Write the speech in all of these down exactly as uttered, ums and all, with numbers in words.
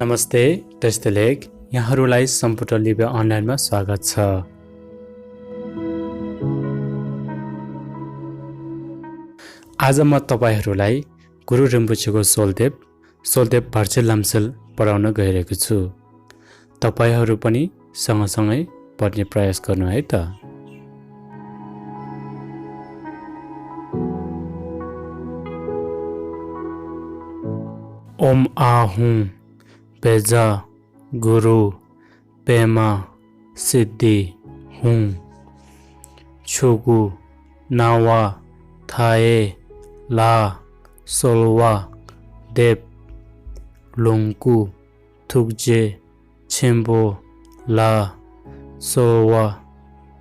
नमस्ते, दृष्टिलेख, यहाँहरूलाई सम्पूर्ण लिब्रे अनलाइनमा स्वागत छ। आज म तपाईँहरूलाई गुरु रिम्पोछेको सोलदेव, सोलदेव भर्छे लाम्सेल पढाउन गइरहेको छु। तपाईँहरू पनि सँगसँगै पढ्ने प्रयास गर्नु है त। ओम आ हुं, बेजा, गुरु, पेमा, सिद्धि, हुं। छुगु, नावा, थाये, ला, सोलवा, देव, लुंकु, थुगजे, छेम्बो, ला, सोलवा,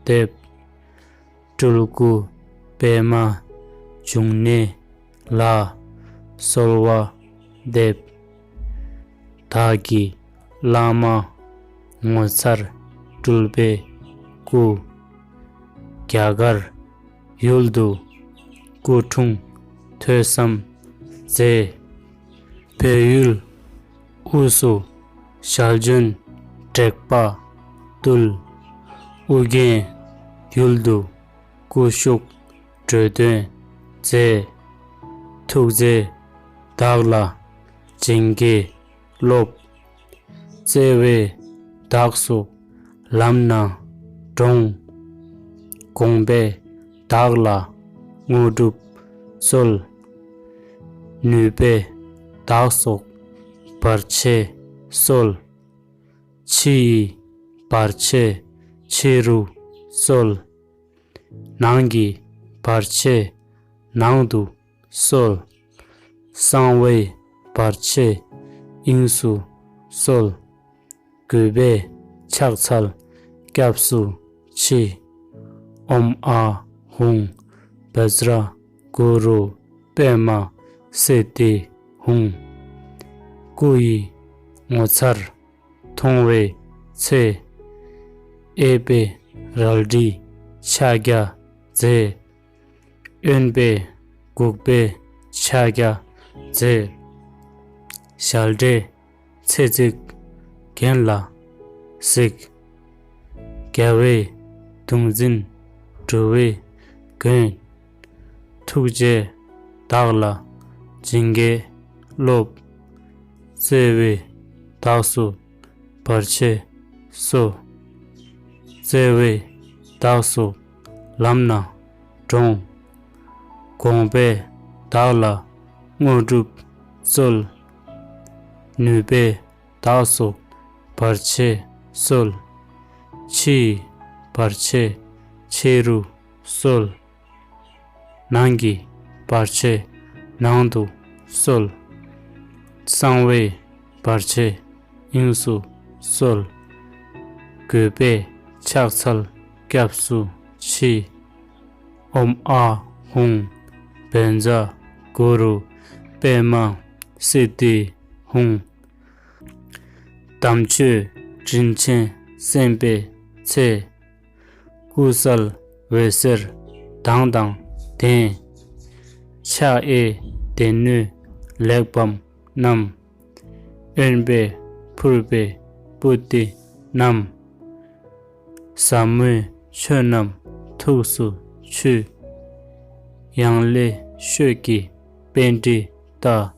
देव, टुल्कु, पेमा, जुंगने, ལ། གསོལ་བ་འདེབས། བདག་གིས་བླ་མ་ངོ་མཚར་སྤྲུལ་པའི་སྐུ། རྒྱ་གར་ཡུལ་དུ་སྐུ་འཁྲུངས་ཐོས་བསམ་མཛད། བོད་ཡུལ་དབུས་སུ་ཞལ་བྱོན་དྲེགས་པ་བཏུལ། ཨུ་རྒྱན་ཡུལ་དུ་སྐུ་བཞུགས་འགྲོ་དོན་མཛད། ཐུགས་བརྩེ་བདག་ལ་བྱིན་གྱིས་རློབས། བརྩེ་བས་བདག་སོགས་ལམ་སྣ་དྲོངས། དགོངས་པས་བདག་ལ་དངོས་གྲུབ་སྩོལ། ནུས་པས་བདག་སོགས་བར་ཆད་སོལ། ཕྱི་ཡི་བར་ཆད་ཕྱི་རུ་སོལ། ནང་གི་བར་ཆད་ནང་དུ་སོལ། གསང་བའི་བར་ཆད་དབྱིངས་སུ་སོལ། གུས་པས་ཕྱག་འཚལ་སྐྱབས་སུ་མཆི། ཨོཾ་ཨཱཿཧཱུྃ་བཛྲ་གུ་རུ་པདྨ་སིདྡྷི་ཧཱུྃ། སྐུ་ཡི་ངོ་མཚར་མཐོང་བའི་ཚེ། གཡས་པས་རལ་གྲིའི་ཕྱག་རྒྱ་མཛད། གཡོན་པས་འགུགས་པའི་ཕྱག་རྒྱ་མཛད། ཞལ་བགྲད་ཚེ་གཅིག་གྱེན་ལ་གཟིགས། རྒྱལ་བའི་གདུང་འཛིན་འགྲོ་བའི་མགོན། ཐུགས་རྗེས་བདག་ལ་བྱིན་གྱིས་རློབས། བརྩེ་བས་བདག་སོགས་བར་ཆད་སོལ། བརྩེ་བས་བདག་སོགས་ལམ་སྣ་དྲོངས། དགོངས་པས་བདག་ལ་དངོས་གྲུབ་སྩོལ། ནུས་པས་བདག་སོགས་བར་ཆད་སོལ། ཕྱི་ཡི་བར་ཆད་ཕྱི་རུ་སོལ། ནང་གི་བར་ཆད་ནང་དུ་སོལ། གསང་བའི་བར་ཆད་དབྱིངས་སུ་སོལ། གུས་པས་ཕྱག་འཚལ་སྐྱབས་སུ་མཆི། ཨོཾ་ཨཱཿཧཱུྃ་བཛྲ་གུ་རུ་པདྨ་སིདྡྷི་ཧཱུྃ། དམ་ཆོས་དྲིན་ཆེན་གསན་པའི་ཚེ། སྐུ་གསལ་འོད་ཟེར་མདངས་དང་ལྡན། ཕྱག་གཡས་སྡེ་སྣོད་གླེགས་བམ་བསྣམས། གཡོན་པས་ཕུར་པའི་པུསྟི་བསྣམས། ཟབ་མོའི་ཆོས་རྣམས་ཐུགས་སུ་ཆུད། ཡང་ལེ་ཤོད་ཀྱི་པཎྜི་ཏ།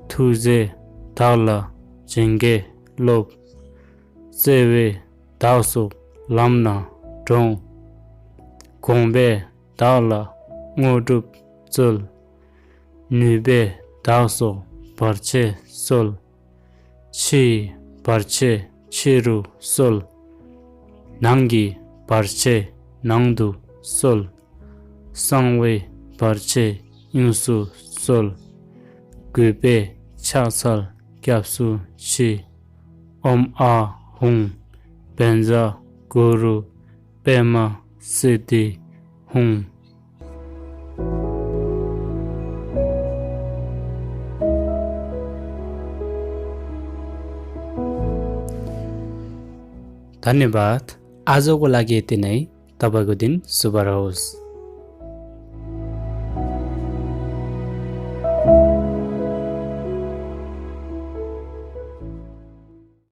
ཐུགས་རྗེས་བདག་ལ་བྱིན་གྱིས་རློབས། བརྩེ་བས་བདག་སོགས་ལམ་སྣ་དྲོངས། དགོངས་པས་བདག་ལ་དངོས་གྲུབ་སྩོལ། ནུས་པས་བདག་སོགས་བར་ཆད་སོལ། ཕྱི་ཡི་བར་ཆད་ཕྱི་རུ་སོལ། ནང་གི་བར་ཆད་ནང་དུ་སོལ། གསང་བའི་བར་ཆད་དབྱིངས་སུ་སོལ། གུས་པས་ཕྱག་འཚལ་སྐྱབས་སུ་མཆི། ཨོཾ་ཨཱཿཧཱུྃ་བཛྲ་གུ་རུ་པདྨ་སིདྡྷི་ཧཱུྃ། धन्यवाद। आजको लागि यति नै। तपाईँको दिन शुभ रहोस्।